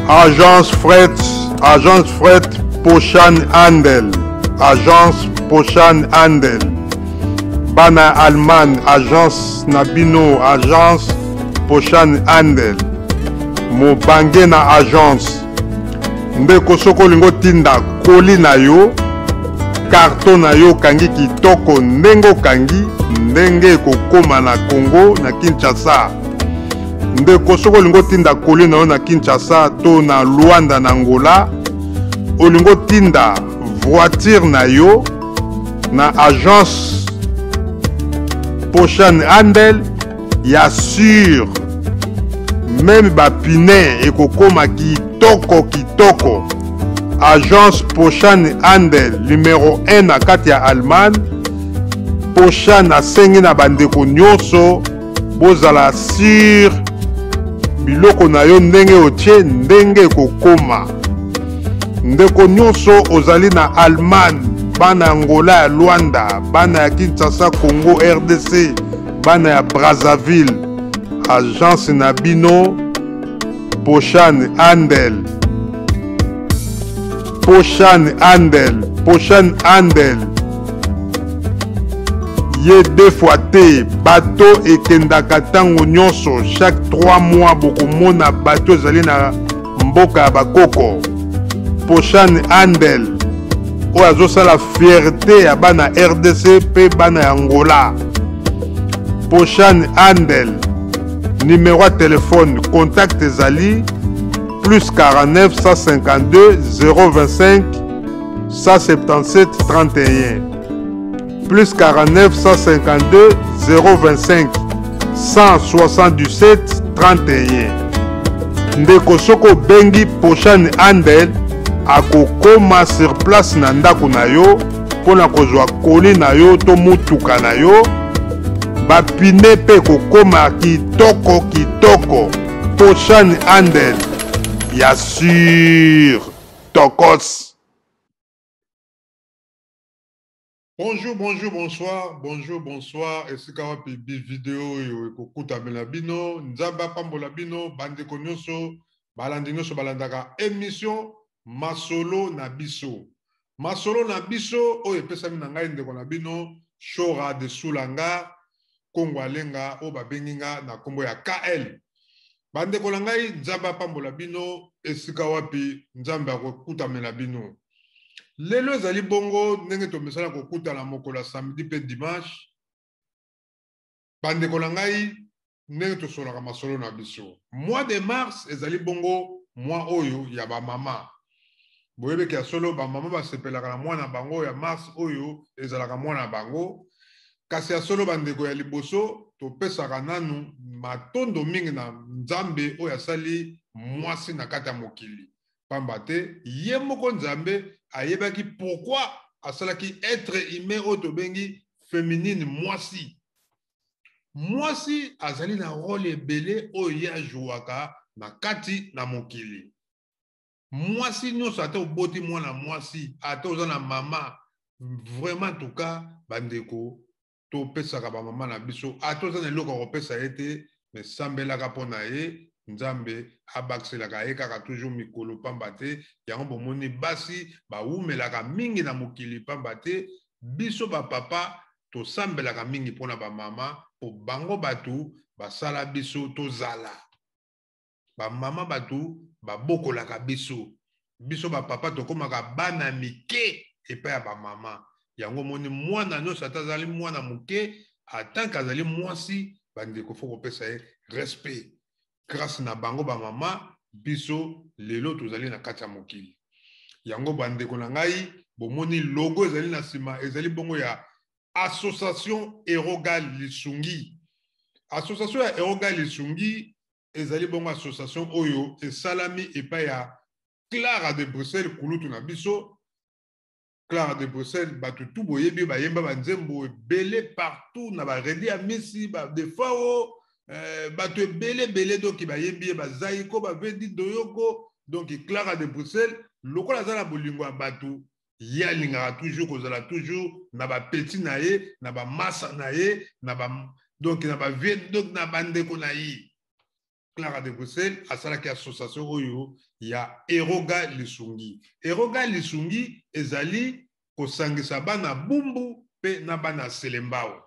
Agence Fret, Agence Fret Poshan Handel, Agence Poshan Handel. Bana Allemagne, agence na bino, Agence Poshan Handel. Mobange na agence. Ndeko soki olingi otinda koli na yo, karton na yo okangi kitoko ndenge okangi ndenge ekokoma na Congo na Kinshasa. Ndeko soki olingi otinda koli na yo na Kinshasa to na Luanda na Angola, olingi otinda voiture na yo na agence Poshan Handel ya sur meme ba pine ekokoma kitoko kitoko. Agence Poshan Handel numero 1 na kati ya Allemagne. Poshan asengi na bandeko nyonso bozala sur biloko na yo ndenge otie ndenge ekokoma. Ndeko nyonso ozali na Allemagne, bana ya Angola ya Luanda, bana ya Kinshasa Congo RDC, bana ya Brazzaville, agence na bino Poshan Handel, Poshan Handel, Poshan Handel ye deux fois te. Bato ekendaka ntango nyonso, chaque 3 mois bokomona bato ezali na mboka ya bakoko. Poshan Handel oyo azosala fierté ya bana RDC mpe bana ya Angola. Poshan Handel, numéro ya telefone contact ezali plus 49 152 025 177 31, plus 49 152 025 177 31. Ndeko soki obengi Poshan Handel akokoma sur place na ndako na yo mpo na kozwa koli na yo to motuka na yo. Bapine mpe ekokoma kitoko kitoko. Poshan Handel ya sur tokos. Bonjour, bonjour, bonsoir, bonjour, bonsoir. Esika wapi bi video oyo ekokutamela bino. Nzambe apambola bino, bandeko nyonso, balandi nyonso balandaka émission Masolo na biso. Masolo na biso oyo epesami na ngai ndeko na bino Shora de Soulanga, Kongo Alenga oyo babengi nga na kombo ya KL. Bandeko na ngai, Nzambe apambola bino esika wapi Nzambe akokutamela bino. Lelo ezali bongo ndenge tomesana kokutana mokolo ya samedi mpe dimanche. Bandeko na ngai, ndenge tosolaka masolo na biso, mois de mars ezali bongo mois oyo ya bamama. Boyebeki ya solo, bamama basepelaka na mwana bango ya mars oyo ezalaka mwana bango. Kasi ya solo bandeko, ya liboso topesaka nanu matondo mingi na Nzambe oyo asali mwasi na kati ya mokili. Pamba te ye moko Nzambe ayebaki pourquoi asalaki être humain oyo tobengi féminine mwasi. Mwasi azali na rôle ebele oyo ye ajouaka na kati na mokili. Mwasi nyonso, ata oboti mwana mwasi, ata oza na mama, vraiment en tout cas bandeko topesaka bamama na biso, ata oza na eloko ya kopesa ye te, mais sambelaka mpo na ye, Nzambe abakiselaka ye kaka toujours mikolo. Pamba te yango bomoni basi bawumelaka mingi na mokili, pamba te biso bapapa tosambelaka mingi mpona bamama, mpo bango bato basala biso tozala. Bamama bato babokolaka biso, biso bapapa tokomaka bana mike epai ya bamama. Yango omoni mwana nyonso, ata azali mwana moke, atanke azali mwasi, bandeko fo kopesa ye respect. Grâce na bango bamama, biso lelo tozali na kati ya mokili. Yango bandeko na ngai, bomoni logo ezali na nsima, ezali bongo ya association Erogal Lisungi. Association ya Erogal Lisungi ezali bongo association oyo esalami epai ya Clara de Bruxelles, kulutu na biso Clara de Bruxelles. Bato tu boyebi, bayemba banzembo ebele partout na baredi ya misi badefao, bato ebele ebele donc bayembi ye, bazaiko bavedi doyoko. Donc Clara de Bruxelles, lokola aza na bolingo ya bato, ye alingaka toujours kozala toujours na bapeti na ye, na bamasa na ye, na ba, donc na bavie, donc na bandeko na ye. Clara de Bruxelles asalaki association oyo ya Eroga Lisungi. Eroga Lisungi ezali kosangisa bana Bumbu mpe na bana Selembao.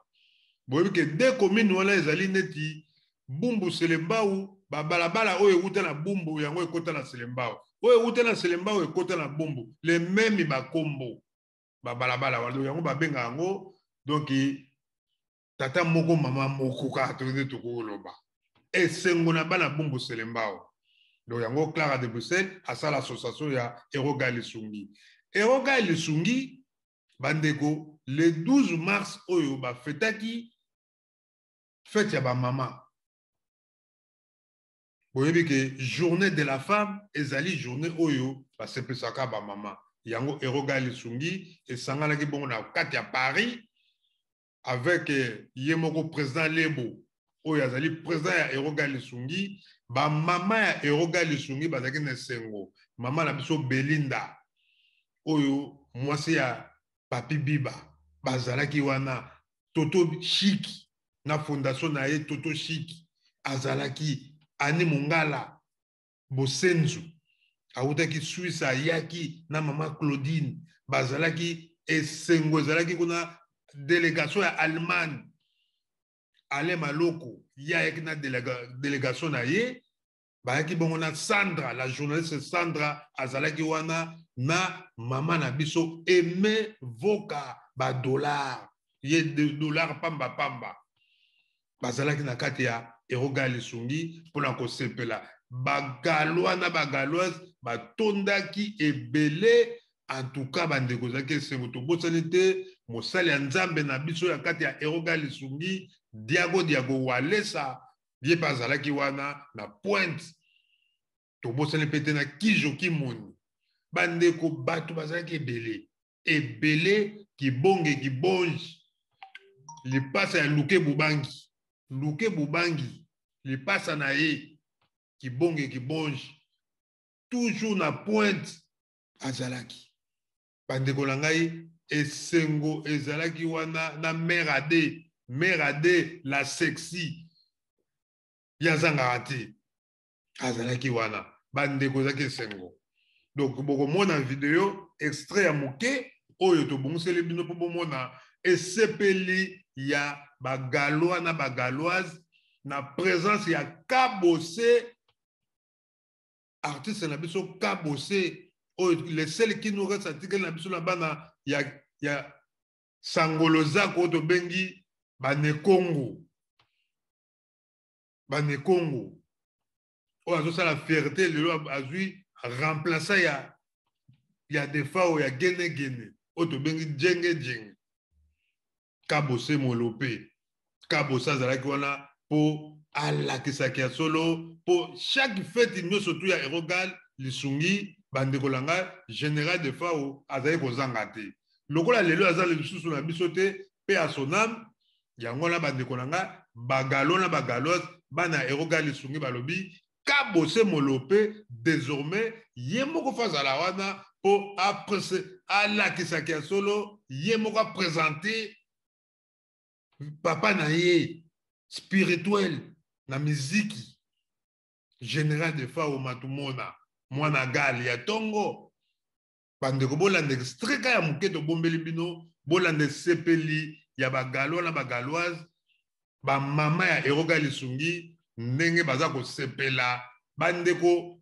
Boyebi ke de commune wana ezali neti Bumbu Selembao, babalabala oyo ewuta na Bumbu yango ekota na Selembao, oyo ewuta na Selembao ekota na Bumbu, le meme bakombo babalabala wana yango babenga yango donc tata moko mama moko kaka tondi tokoloba esengo na bana Bumbu Selembao. Donc yango Clara de Bruxelles asala association ya Eroga Lisungi. Eroga Lisungi bandeko le 12 mars oyo bafetaki fête ya bamama. Boyebi ke journée de la femme ezali journée oyo basepesaka bamama. Yango Eroga Lisungi esanganaki bongo na kati ya Paris avec ye moko président Lebo oyo azali président ya Eroga Lisungi. Bamama ya Eroga Lisungi bazalaki na esengo. Mama na biso Belinda oyo mwasi ya Papi Biba bazalaki wana, Toto Chiki na fondation na ye Toto Chiki azalaki, Ani Mongala Bosenzu awutaki Suisse ayaki na mama Claudine, bazalaki esengo ezalaki kuna. Délégation ya Allemagne, Alain Maloko ye ayaki na délégation na ye, bayaki bongo na Sandra, la journaliste Sandra azalaki wana na mama na biso Aimé Voka ba dollar ye dollar pamba pamba, bazalaki na kati ya Eroga Lisungi mpona kosepela. Bagalois na bagaloise batondaki ebele. En tout cas bandeko ezalaki esengo. Tobosani te mosali ya Nzambe na biso ya kati ya Eroga Lisungi, Diago Diago Walesa, ye mpe azalaki wana na pointe. Tobosani mpe te na Kijo Kimoni. Bandeko bato bazalaki ebele ebele. Kibonge Kibonge lipasa ya Luke Bubangi, Luke Bubangi lipasa na ye Kibonge Kibonge toujours na pointe azalaki. Bandeko na ngai esengo ezalaki wana na mère Ade, mère Ade la sexy ye azangaka te, azalaki wana. Bandeko ezalaki esengo. Donc bokomona video extrait ya moke oyo tobongiseli bino mpo bomona esepeli ya bagalois na bagaloise na présence ya Kabose, artiste na biso Kabose oyo le seul qui nous reste atikali na biso na bana ya Sangolo Zako oyo tobengi Banekongo, Banekongo oyo azosala fierté lelo azwi remplaçant ya Defao ya Gene Gene oyo tobengi Djenge Djenge. Kabose Molope, Kabose azalaki wana po alakisaki ya solo po chaque fête nyonso tu ya Erogal Lisungi. Bandeko na ngai général Defao azali kozanga te, lokola lelo aza lisusu na biso te pe ya son âme. Yango wana bandeko na ngai bagalo na bagaloise bana Erogal Lisungi balobi Kabose Molope désormais ye moko fa azala wana po alakisaki ya solo, ye moko aprésente papa na ye spirituel na miziki général Defao Matumona mwana gal ya tongo. Bandeko bolanda extrait ya moke tobombeli bino, bolanda esepeli ya bagalois na bagaloise, bamama ya Eroga Lisungi ndenge baza kosepela. Bandeko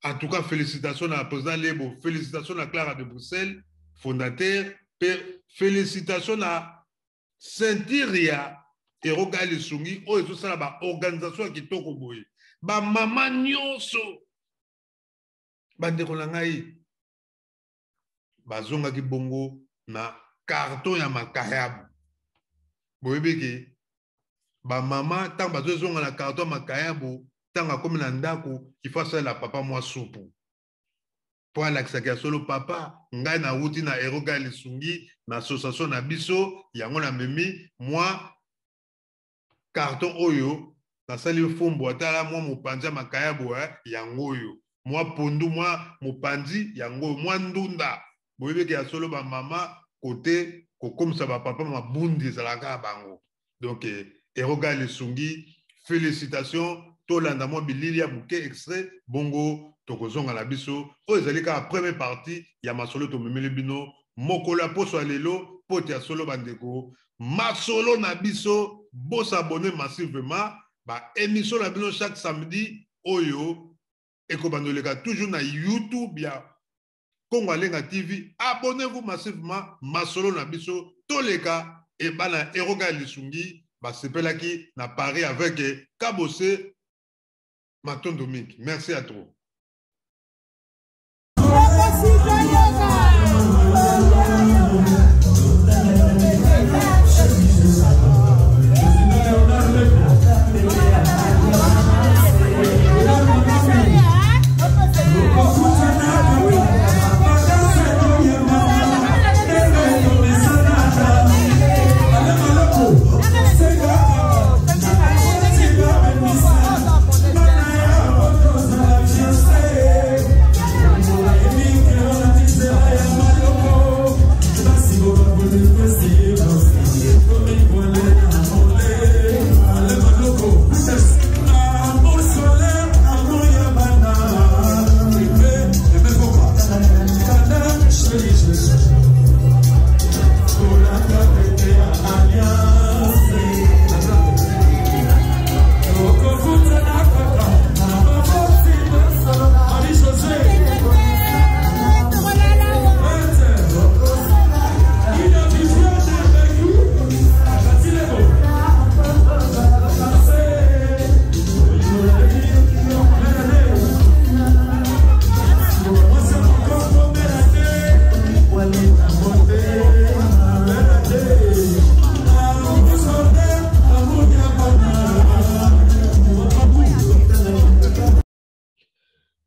en tout cas félicitations à président Lebo, félicitations à Clara de Bruxelles fondateur, pe félicitations à Saint-Iria Eroga Lisungi oyo ezosala ba organisation ya kitoko boye. Bamama nyonso bandeko na ngai bazongaki bongo na carton ya makayabu. Boyebi ke bamama ntango bazozonga na carton ya makayabu, ntango akomi na ndako il faut asalela papa mwa supu po alakisaki ya solo papa ngai nawuti na Eroga Lisungi na association na biso, yango namemi mwa carton oyo nasali fumbu, atala mwa mopanzi ya makayabu yango oyo, mwa pondu mwa mopanzi yango oyo, mwa ndunda. Boyebi ya solo bamama kote kokomisa bapapa mabundi ezalaka ya bango. Donc Eroga Lisungi félicitations. Tolanda mwa bilili ya moke, extrait, bongo tokozonga na biso. Oyo ezali kaka première partie ya masolo tomemeli bino mokolo ya poso ya lelo. Po te ya solo bandeko, masolo na biso, bosabonner massivement ba émission na bino chaque samedi oyo ekobanda oleka toujours na YouTube ya Kongo Alenga TV. Abonnez-vous massivement, masolo na biso toleka e bana Eroga Lisungi basepelaki na Paris avec Kabose. Matondo mingi. Merci à trop.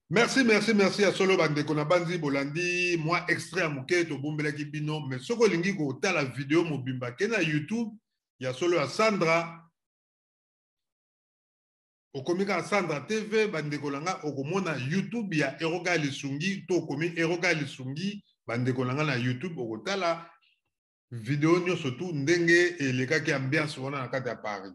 Merci, merci, merci à solo bandeko na banzi bolandi moi extrait ya moke tobombelaki bino, mais soki olingi kotala video mobimba, ke na YouTube ya solo ya Sandra, okomi kaka Sandra TV, bandeko na nga, okomona YouTube ya Eroga Lisungi, to okomi Eroga Lisungi, bandeko na nga, na YouTube okotala video nyonso tu ndenge elekaki ambiance wana na kati ya Paris.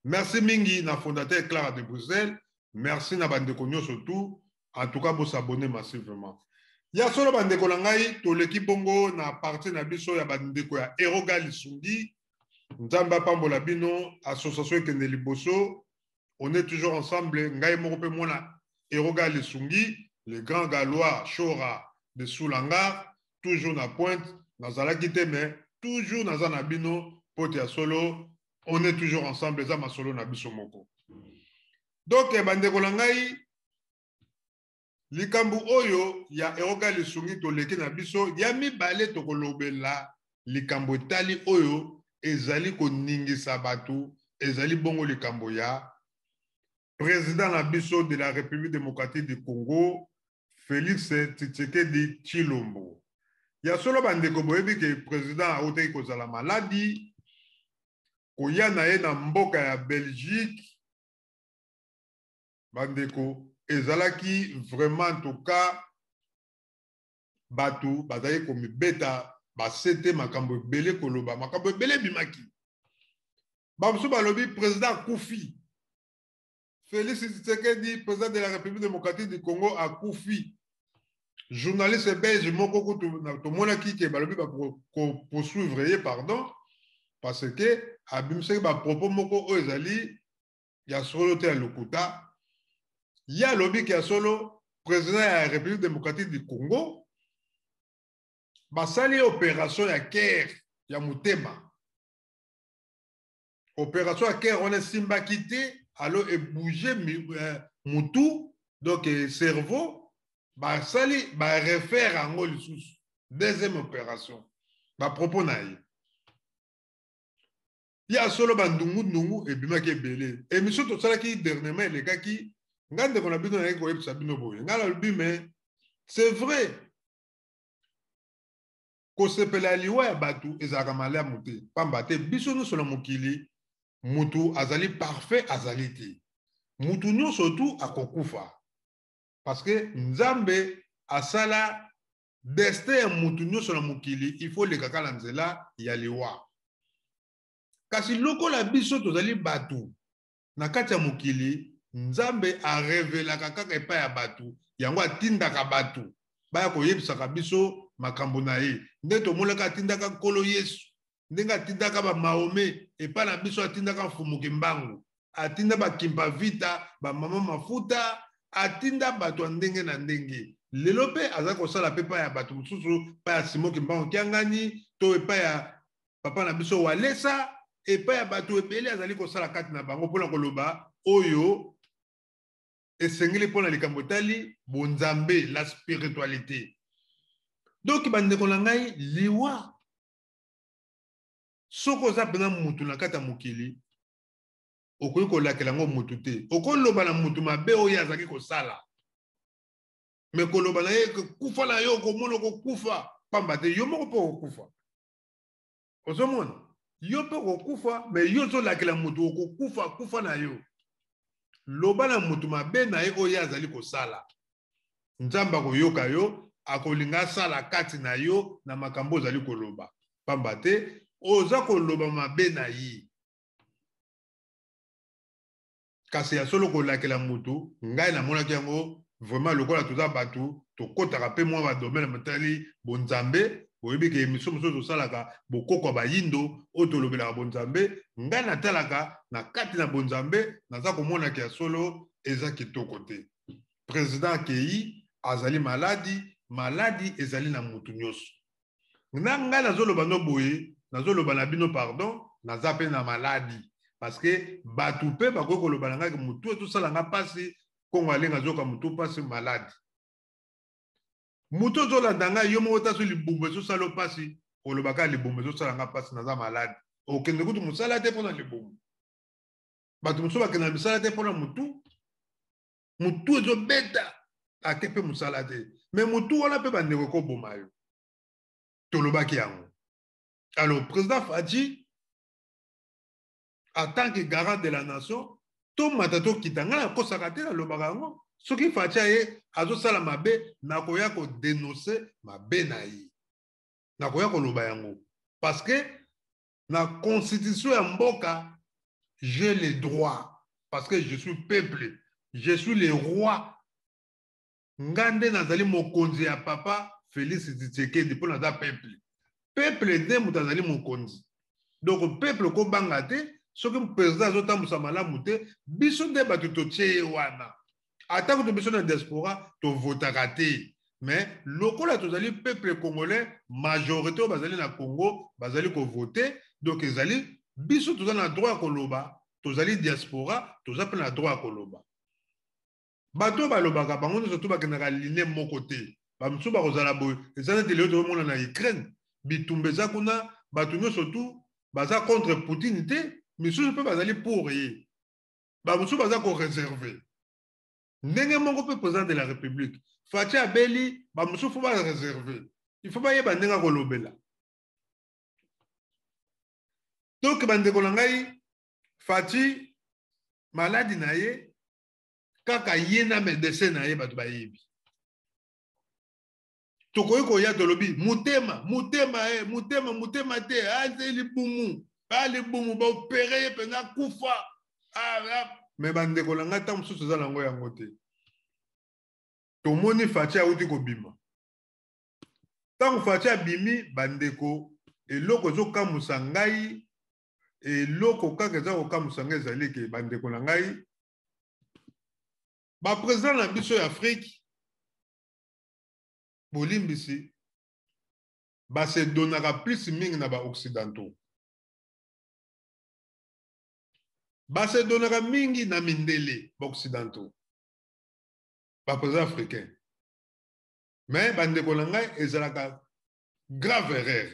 Merci mingi na fondateur Clara de Bruxelles, merci na bandeko nyonso tu. En tout cas, bosabonner massivement. Ya solo bandeko na ngai, toleki bongo na partie na biso ya bandeko ya Eroga Lisungi. Nzambe apambola bino, association ekende liboso. On est toujours ensemble. Ngai moko mpe mwana Eroga Lisungi, le grand Galois Shora de Soulanga, toujours na pointe. Nazalaki te, mais toujours naza na bino. Po te ya solo, on est toujours ensemble. Eza masolo na biso moko. Donc bandeko na ngai, likambo oyo ya Eroga Lisungi toleki na biso ya mibale, tokolobela likambo etali oyo ezali koningisa bato, ezali bongo likambo ya président na biso de la République démocratique du Congo, Félix Tshisekedi Tshilombo. Ya solo bandeko, boyebi ke président autaki kozala maladi, koya na ye na mboka ya Belgique, bandeko, ezalaki vraiment, en tout cas, bato bazalaki komibeta basete, makambo ebele koloba, makambo ebele ebimaki. Bamosusu balobi président akufi, Félix Tshisekedi, président de la République démocratique du Congo, akufi. Journaliste belge moko kutu tomonaki ke balobi bakopoursuivre ye, pardon, parce que abimisaki bapropos moko oyo ezali ya solo te, ya lokuta. Ye alobi ke ya solo président ya République démocratique du Congo basali opération ya cœur, ya motema. Opération ya cœur wana esimbaki te, alors ebouge mutu, donc cerveau, basali barefaire yango lisusu, deuxième opération. Bapropos na ye ya solo, bandungu-ndungu ebimaki ebele. Émission tosalaki dernièrement elekaki, ngai ndeko na bino nayaki koyebisa bino boye, ngai nalobi: mais c'est vrai, kosepela ya liwa ya bato ezalaka malamu te, pamba te biso nyonso na mokili, mutu azali parfait azali te, mutu nyonso tu akokufa, parce que Nzambe asala destin ya mutu nyonso na mokili, il faut leka kaka na nzela ya liwa. Kasi lokola biso tozali bato, Na kati ya mokili, Nzambe arevelaka kaka epai ya bato, yango atindaka bato baya koyebisaka biso makambo na ye. Nde tomonaka atindaka Nkolo Yesu, ndenge atindaka ba Mahomet epai na biso, atindaka Mfumu Kimbangu, atinda ba Kimpa Vita, ba Mama Mafuta, atinda bato ya ndenge na ndenge. Lelo mpe aza kosala mpe epai ya bato mosusu, epai ya Simon Kimbangu Kiangani to epai ya papa na biso Walesa, epai ya bato ebele azali kosala kati na bango mpona koloba oyo esengeli mpona likambo etali bonzambe, la spiritualité. Donc bandeko na ngai, liwa soki oza mpenza mutu na kati ya mokili, okoki kolakela yango mutu te. Okoloba na mutu mabe oyo azalaki kosala, me koloba na ye kufa na yo, okomona okokufa pamba te, yo moko mpe okokufa. Ozomona, yo mpe okokufa, me yo ozolakela mutu okokufa, kufa na yo. Loba na mutu mabe na ye oyo azali kosala, Nzambe akoyoka yo, akolinga asala kati na yo na makambo ozali koloba, pamba te oza koloba mabe na ye. Kasi ya solo kolakela mutu, ngai namonaki yango vraiment lokola toza bato tokotaka mpe mwa badomaine matali bonzambe. Boyebi ke émission mosusu tosalaka bokoko ya bayindo oyo tolobelaka bonzambe. Ngai natalaka na kati na bonzambe, naza komonaka ya solo eza kitoko te. Président akei, azali maladi, maladi ezali na mutu nyonso. Na ngai nazoloba no boye, nazoloba na bino pardon, naza mpe na maladi, parce que bato mpe bakoki koloba na ngai mutu ezosala nga mpasi. Kongo alenga azoyoka mutu mpasi, maladi. Mutu ozolanda ngai, yo moko taso libumu ezosala yo mpasi, olobaka libumu ezosala nga mpasi, naza maladi. Okende kutu mosala te mpona libumu. Bato mosusu bakende na misala te mpona mutu, mutu ezobeta, ake mpe mosala te. Me mutu wana mpe bandeko ekoboma yo, tolobaki yango. Alors président Fatshi, en tant que garant de la nation, tomata tokita, ngai nakosaka te, nalobaka yango. Soki Fatshi aye azosala mabe, nakoya kodénoncer mabe na ye, nakoya koloba yango, parce que na constitution ya mboka j'ai le droit, parce que je suis peuple, je suis le roi. Nga nde nazali mokonzi ya papa Félix Tshisekedi, mpo naza peuple. Peuple nde moto azali mokonzi. Donc peuple kobanga te. Soki président azotambusa malamu te, biso nde bato totie ye wana. Ata kutu biso na diaspora tovotaka te, mais lokola tozali peuple congolais, majorité oyo bazali na Congo bazali kovote, donc ezali biso toza na droit ya koloba. Tozali diaspora, toza mpe na droit ya koloba. Bato oyo balobaka, bango nyonso to bakendaka line moko te. Bamosusu bakozala boye. Eza neti lelo tozomona na Ukraine, bitumba eza kuna, bato nyonso tu baza contre Poutine te, misusu mpe bazali pour ye, bamosusu baza koréserver. Ndenge moko mpe président de la République Fatshi abeli, bamosusu faut baréserver, il faut bayeba ndenge akolobela. Donc bandeko na ngai, Fatshi maladi na ye, kaka ye na médecin na ye bato bayebi. Tokoki koya tolobi motema, motema e motema, motema te, aze libumu, libumu, baopérer ye mpenza, kufa. Me bandeko na ngai, ntango mosusu eza nango yango te. Tomoni Fatshi awuti kobima. Ntango Fatshi abimi, bandeko, eloko ezokamwisa ngai, eloko kaka eza kokamwisa ngai ezali ke, bandeko na ngai, baprésident na biso ya Afrique, bolimbisi, basedonnaka plus mingi na baoccidentaux, basedonnaka mingi na mindele, baoccidentaux, baprésident africain. Mais bandeko na ngai, ezalaka grave erreur,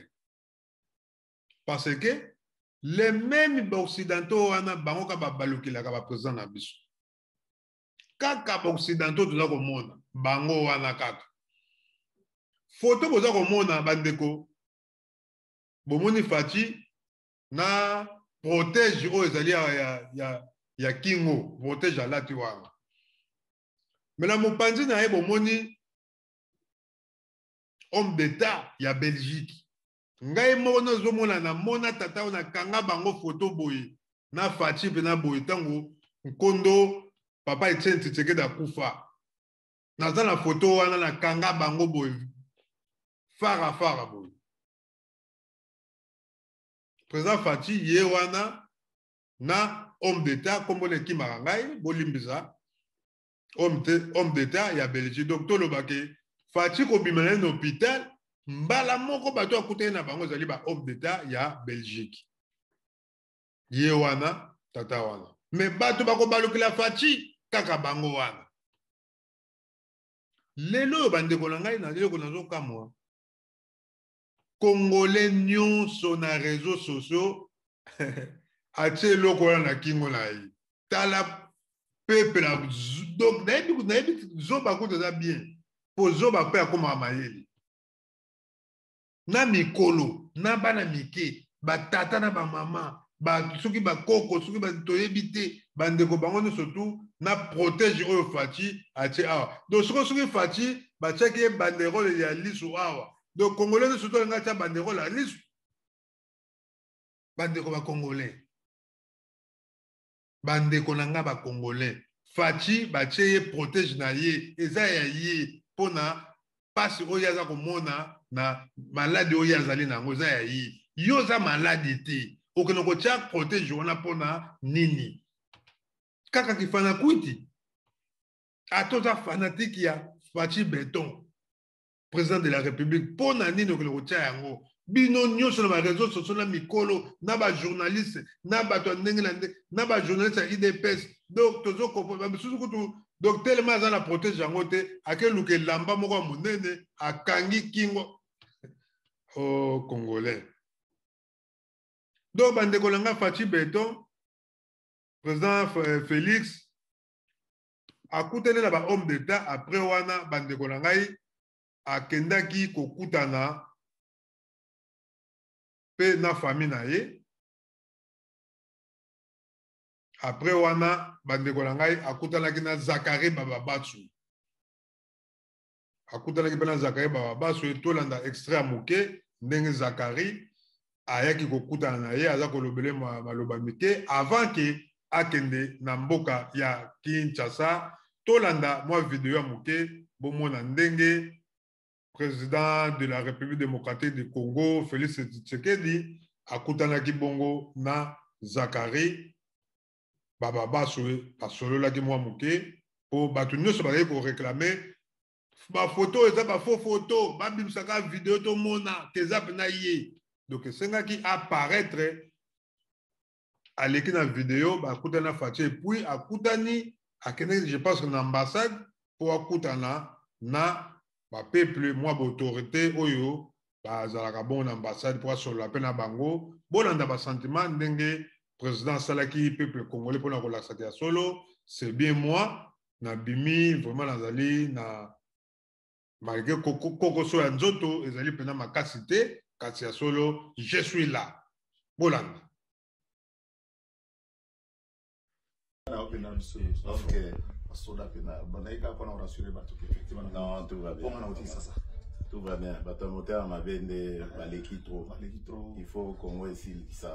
parce que les mêmes baoccidentaux wana, bango kaka babalukelaka baprésident na biso. Kaka baoccidentaux toza komona bango wana kaka. Foto boza komona, bandeko, bomoni Fatshi na protège oyo ezali ya kingo, protège alati wana. Me na mopanzi na ye bomoni homme d'État ya Belgique. Ngai moko nazomona, namona tata oyo, nakanga bango foto boye na Fatshi mpe na boye. Ntango Nkondo papa Etienne Tshisekedi akufa. Naza na photo wana na kanga bango boye fara fara boye. Président Fatshi ye wana na homme d'État kombo na ekimaka ngai bolimbisa homme d'État ya Belgique. Donc toloba ke Fatshi kobima na ye na hôpital mbala moko bato akutani na bango ezali ba homme d'État ya Belgique. Ye wana tata wana. Mais bato bakobalukela Fatshi kaka bango wana. Lelo oyo bandeko na ngai na eloko nazokamwa, Congolais nyonso na réseaux sociaux atie eloko wana na kingo na ye. Tala peuple na donc nayebi zoba kutu eza bien po zoba pe akomaka mayele. Na mikolo, na bana mike, batata na bamama, ba soki bakoko, soki ba toyebi te, bandeko bango nyonso tu na protège oyo Fatshi atie awa. Donc soki Fatshi batiaki ye banderole ya lisu awa. Donc Congolais nyonso tu alingi atia banderole ya lisu. Bandeko ba Congolais. Bandeko na nga ba Congolais. Fatshi batie ye protège na ye, eza ya ye pona pasi oyo aza komona na maladi oyo azali na yango eza ya ye. Yo oza maladi te, okende kotia protège wana pona nini? Kaka kifanakwiti. Ata oza fanatique ya Fatshi Beton, président de la République, pona nini okende kotia yango? Bino nyonso na ba réseaux sociaux na mikolo, na ba journaliste, na bato ya ndenge na ndenge, na ba journaliste ya IDPS. Donc tozo comprendre ba misusu kutu, donc tellement aza na protège yango te, akeluka elamba moko ya monene, akangi kingo. Oh Congolais. Donc bandeko na nga Fatshi Beton, président Félix akutani na ba homme d'État après wana bandeko na ngai akendaki kokutana pe na famille na ye. Après wana bandeko na ngai akutanaki na Zacharie Bababatsu. Akutanaki pe na Zacharie Bababatsu, tolanda extrait ya moke ndenge Zacharie ayaki kokutana na ye, aza kolobele maloba mike avant ke akende na mboka ya Kinshasa. Tolanda mwa video ya moke bomona ndenge président de la République démocratique du Congo Félix Tshisekedi akutanaki bongo na Zacharie Bababaso, basololaki mwa moke po bato nyonso bazali koréclamer ba photo eza ba faux photo, babimisaka video tomona ke eza mpena ye. Donc esengaki apparaître aleki na video, bakutani na Fatshi et puis akutani akendeki je pense na ambassade po akutana na ba peuple mwa ba autorité oyo bazalaka bongo na ambassade po asolola pe na bango. Bolanda ba sentiment ndenge président asalaki peuple congolais mpona kolakisaka ya solo, c'est bien moi nabimi vraiment nazali na malgré kokoso ya nzoto ezali mpena makasi te, kasi ya solo je suis là. Bolanda. Ok. Soda pe na bana ika pona rassurer bato que effectivement non, tout va bien. Pona na sasa. Tout va bien. Bato motema mabe nde baleki trop. Baleki trop. Il faut Congo esilisa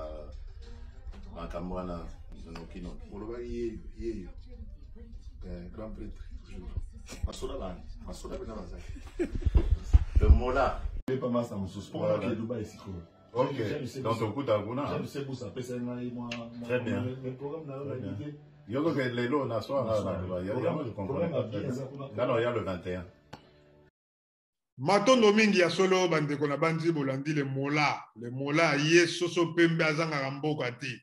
makambo wana noki noki. Olobaki yeyo, yeyo. Grand prêtre toujours. Basoda bani, basoda pe na bazali. Le Mola. Pas massa mosusu. Voilà. Ok, Dubaï sikoyo. Ok. Donc okuta kuna. J'aime ce boussa, pesa ngai moi. Très bien. Le programme na Très bien. idée. Yoko ke lelo na soir na na Dubaï. Programme, Yango je comprends. programme bien, eza kuna. Non, non, il y a le 21. Matondo mingi ya solo bandeko na banzi bolandi le Mola, le Mola ye soso pembe azangaka mboka te.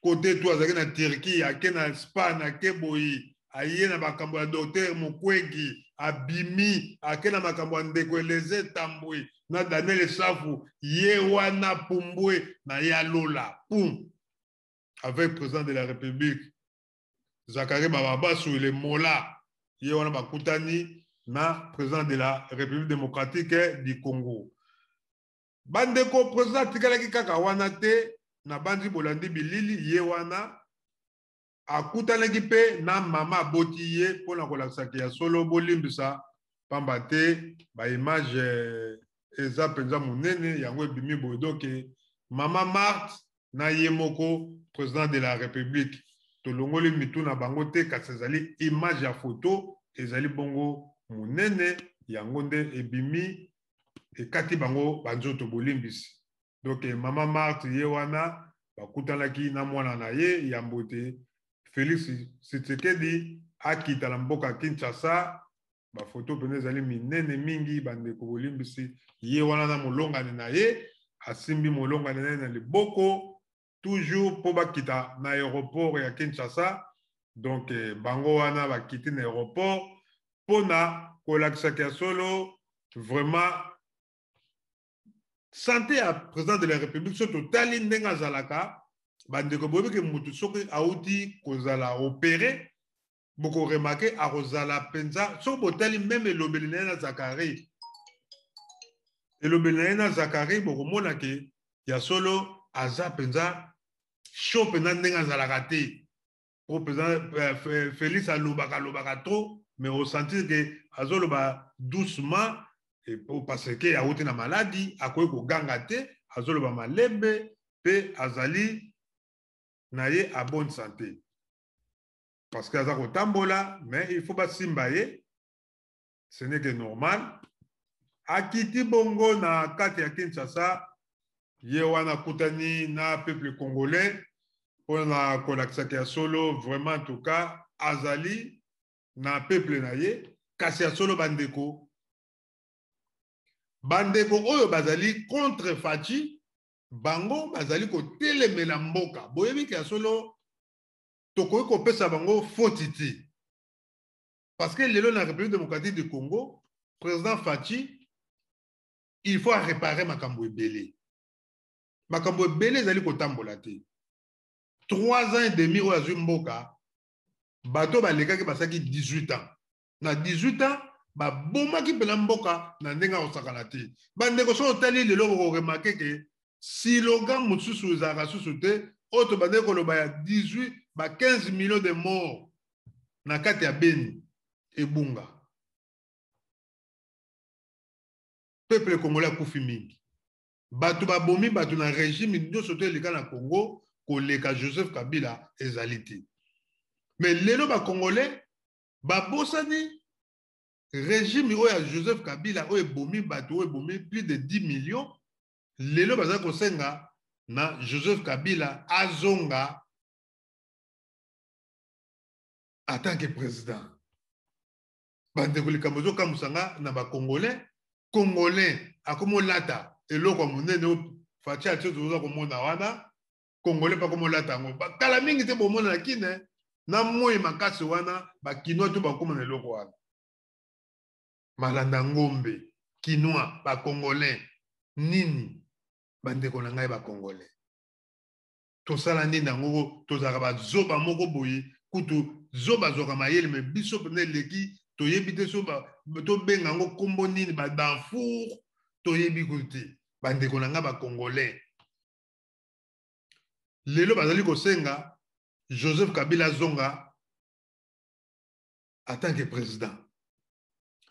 Côté to azaki na Turquie, ake na Espagne, ake boyi, aye na makambo ya docteur Mukwege, abimi, ake na makambo ya ndeko Eleze Tambwe na Daniel Safu, ye wana pumbwe na ya Lola, pum. Avec président de la République Zacharie Bababasu le Mola, ye wana bakutani na président de la République démocratique du Congo. Bandeko président atikalaki kaka wana te na bandi bolandi bilili ye wana akutanaki pe na mama aboti ye mpona kolakisaka ya solo bolimbisa pamba te ba image eza mpenza monene yango ebimi boye. Donc mama Marthe na ye moko président de la République. Tolongoli mitu na bango te, kasi ezali image ya photo, ezali bongo monene, yango nde ebimi ekati bango banzoto, bolimbisi. Donc mama Marthe ye wana bakutanaki na mwana na ye yambo te Félix Tshisekedi akita na mboka Kinshasa. Bafoto mpenza ezali minene mingi, bandeko bolimbisi. Ye wana na molongani na ye, asimbi molongani na ye na liboko toujours mpo bakita na aéroport ya Kinshasa. Donc bango wana bakiti na aéroport mpona kolakisaka ya solo vraiment santé ya président de la République. Soki totali ndenge azalaka, bandeko, boyebi ke motu soki auti kozala opéré, bokoremarquer akozala mpenza. Soki botali même elobeli na ye na Zakari, elobeli na ye na Zakari, bokomona ke ya solo aza mpenza chaud mpenza ndenge azalaka te. Po président Félix alobaka, alobaka trop, mais osentir ke azoloba doucement, parce que awuti na maladi, akoki koganga te, azoloba malembe mpe azali na ye à bonne santé parce que aza kotambola, mais il faut basimba ye, ce n'est que normal. Akiti bongo na kati ya Kinshasa, ye wana akutani na peuple congolais mpona kolakisaka ya solo vraiment, en tout cas azali na peuple na ye. Kasi ya solo, bandeko, bandeko oyo bazali contre Fatshi, bango bazali kotelemela mboka. Boyebi ke ya solo tokoki kopesa bango foti te, parce que lelo na République démocratique du Congo, président Fatshi, il faut réparer makambo ebele. Makambo ebele ezali kotambola te. 3 ans et demi oyo azwi mboka, bato balekaki basalaki 18 ans. Na 18 ans babomaki mpena mboka na ndenge akosakana te. Bandeko, soki otali lelo, bokoremarquer ke slogan mosusu ezalaka susu te oyo tobandeki koloba ya 18 ba 15 millions de morts na kati ya Beni ebunga. Peuple congolais akufi mingi, bato babomi bato na régime nyonso to eleka na Congo koleka Joseph Kabila ezali te. Mais lelo bacongolais babosani régime oyo ya Joseph Kabila oyo ebomi bato, oyo ebomi plus de 10 millions. Lelo baza kosenga na Joseph Kabila azonga en tant que président. Bandeko, likambo ezokamwisa nga na bacongolais, congolais akomi olata eloko ya monene oyo Fatshi atie, toza komona wana, congolais mpe akomi olata yango. Kala mingi te bomona na kine na moi makasi wana, bakinois to bakóma na eloko wana, malanda ngombe kinois. Bacongolais nini? Bandeko na ngai bacongolais, tosala nini yango? Tozalaka bazoba moko boye, kutu zoba azwaka mayele, mais biso mpenza eleki, toyebi te so tobenga yango nkombo nini, badanfour, toyebi kutu te. Bandeko na ngai bacongolais, lelo bazali kosenga Joseph Kabila azonga en tant que président,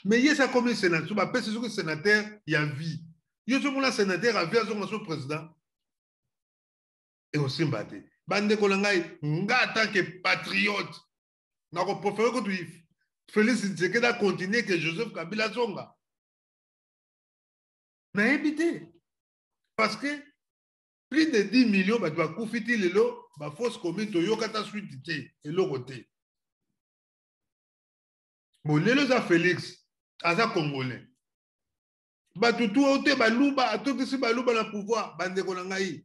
mais ye sa komi sénateur, bapesi soki sénateur ya vie. Yo ozomona sénateur ya vie azonga so président, ekosimba te. Bandeko na ngai, nga en tant que patriote nakopréférer kutu Félix Tshisekedi acontinue ke Joseph Kabila azonga. Nayebi te, parce que plus de 10 millions bato bakufi ti lelo, bafosse commune toyoka ta suite te, eloko te. Bon, lelo eza Félix, aza congolais, bato tu oyo te, baluba atokisi baluba na pouvoir. Bandeko na ngai,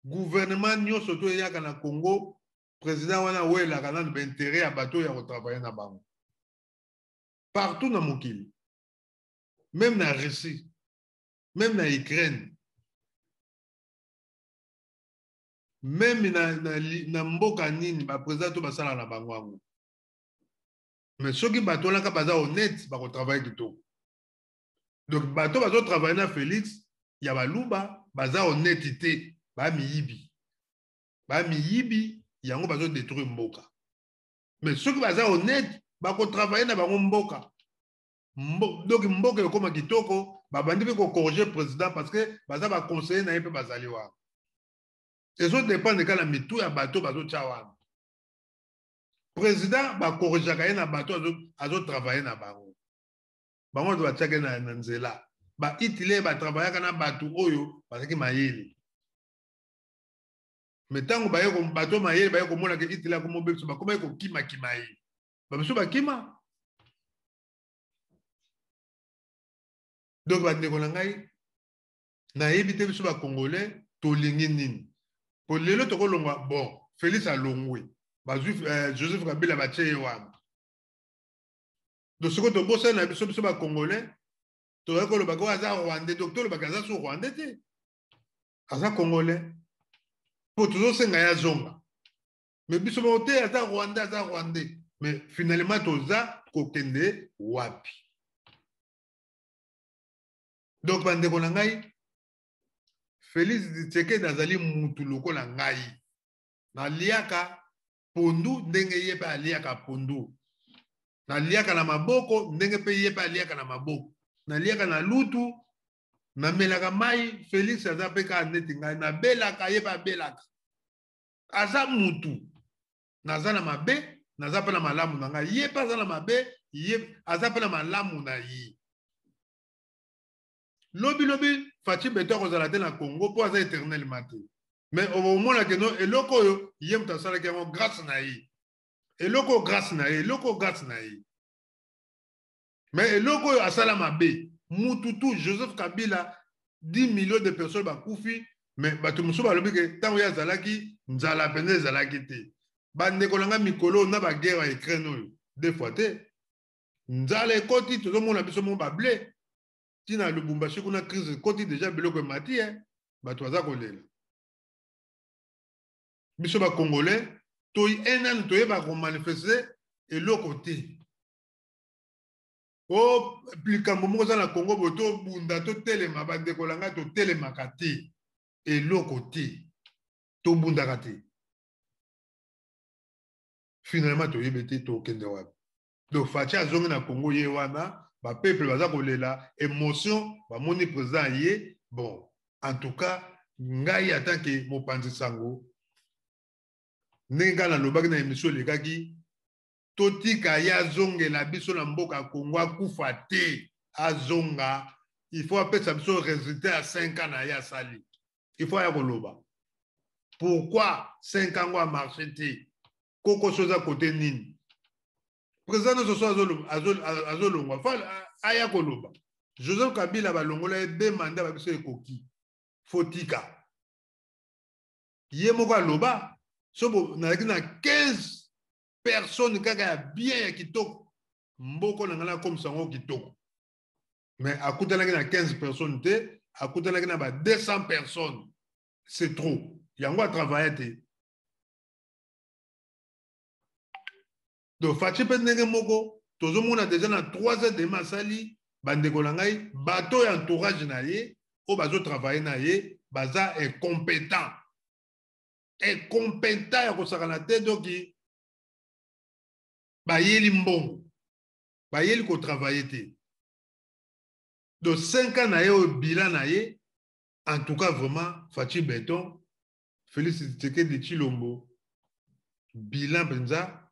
gouvernement nyonso to eyaka na Congo, président wana awelaka nanu baintérêt ya bato oyo ya kotravailler na bango. Partout na mokili, même na Russie, même na Ukraine, même na mboka nini, baprésident to basala na bango yango. Mais soki bato wana baza honnête, bakotravailler kitoko. Donc bato bazotravailler na Félix ya baluba baza honnête te, bamiyibi, bamiyibi, yango bazodétruire mboka. Mais soki baza honnête, bakotravailler na bango mboka. Donc mboka ekóma kitoko. Babandi mpe kocorriger président parce que baza baconseiller na ye mpe bazali wana. Ezodépendre kaka na mitu ya bato bazotya wana. Président bacorrigeaka ye na bato azotravaille na bango. Bango bato batiaki na nzela. Baitile batravaillaka na bato oyo bazalaki mayele. Mais ntango bato mayele baye komona ke Hitler akomobebisa, bakomaki kokimakima ye. Babiso bakima. Donc bandeko na ngai, nayebi te biso bacongolais tolingi nini. Po lelo tokolongwa, bon, Félix alongwe. Bazwi Joseph Kabila batie ye wana. Donc sikoyo tobosani na biso biso bacongolais, tozali kolobaka oyo aza rwandais, donc tolobaka aza so rwandais te. Aza congolais. Po tozosenga ye azonga. Mais biso moko te aza rwandais, aza rwandais. Mais finalement toza kokende wapi? Donc bandeko na ngai, Félix Tshisekedi azali mutu lokola ngai. Naliaka pondu ndenge ye mpe aliaka pondu. Naliaka na maboko ndenge mpe ye mpe aliaka na maboko. Naliaka na lutu, namelaka mai, Félix aza mpe kaka neti ngai. Nabelaka, ye mpe abelaka. Aza mutu. Naza na mabe, naza mpe na malamu na ngai. Ye mpe aza na mabe, ye aza mpe na malamu na ye. Lobi lobi Fatshi Béton akozala te na Congo mpo aza éternellement te. Mais okomona ke no eloko oyo ye moto asalaki yango grâce na ye. Eloko grâce na ye, eloko grâce na ye. Mais eloko oyo asala mabe, mutu tu Joseph Kabila 10 millions de personnes bakufi, mais bato mosusu balobi ke ntango ye azalaki nzala mpenza ezalaki te. Bandeko na nga mikolo na baguerre ya Ukraine oyo deux fois te. Nzala ekoti, tozomona biso mo bablé. Tina Lubumbashi kuna crise ekoti déjà biloko emati, bato baza kolela. Biso ba Congolais toyi nanu toyeba komanifeste eloko te. O likambo moko eza na Congo boye tobunda totelema, bandeko na ngai totelemaka te, eloko te, tobundaka te. Finalement toyebi te tokende wapi. Donc Fatshi azongi na Congo ye wana, ba peuple baza kolela émotion, bamoni président ye. Bon, en tout cas ngai en tant que mopanzi sango, ndenge ngai nalobaki na émission elekaki, totika ye azongela biso na mboka Congo, akufa te, azonga. Il faut apesa biso résultat ya 5 ans na ye asali. Il faut aya koloba pourquoi 5 ans ngo amarché te, kokoso eza kote nini. Président nyonso so azolongwa, fa aya koloba. Joseph Kabila balongola ye deux mandats, babiso ekoki, fotika ye moko aloba so nazalaki na 15 personnes kaka ya bien ya kitoko, mboko na ngai nakomisa yango kitoko. Mais akutanaki na 15 personnes te, akutanaki na ba 200 personnes, c'est trop. Yango atravaille te. Donc Fatshi mpe ndenge moko tozomona déjà na 3 heures demi asali. Bandeko na ngai, bato ya entourage na ye oyo bazotravaille na ye baza incompétent, incompétent ya kosakana te. Donc bayeli mbongo, bayeli kotravaille te. Donc 5 ans na ye oyo, bilan na ye, en tout cas vraiment Fatshi Béton, Félix Tshisekedi Tshilombo, bilan mpenza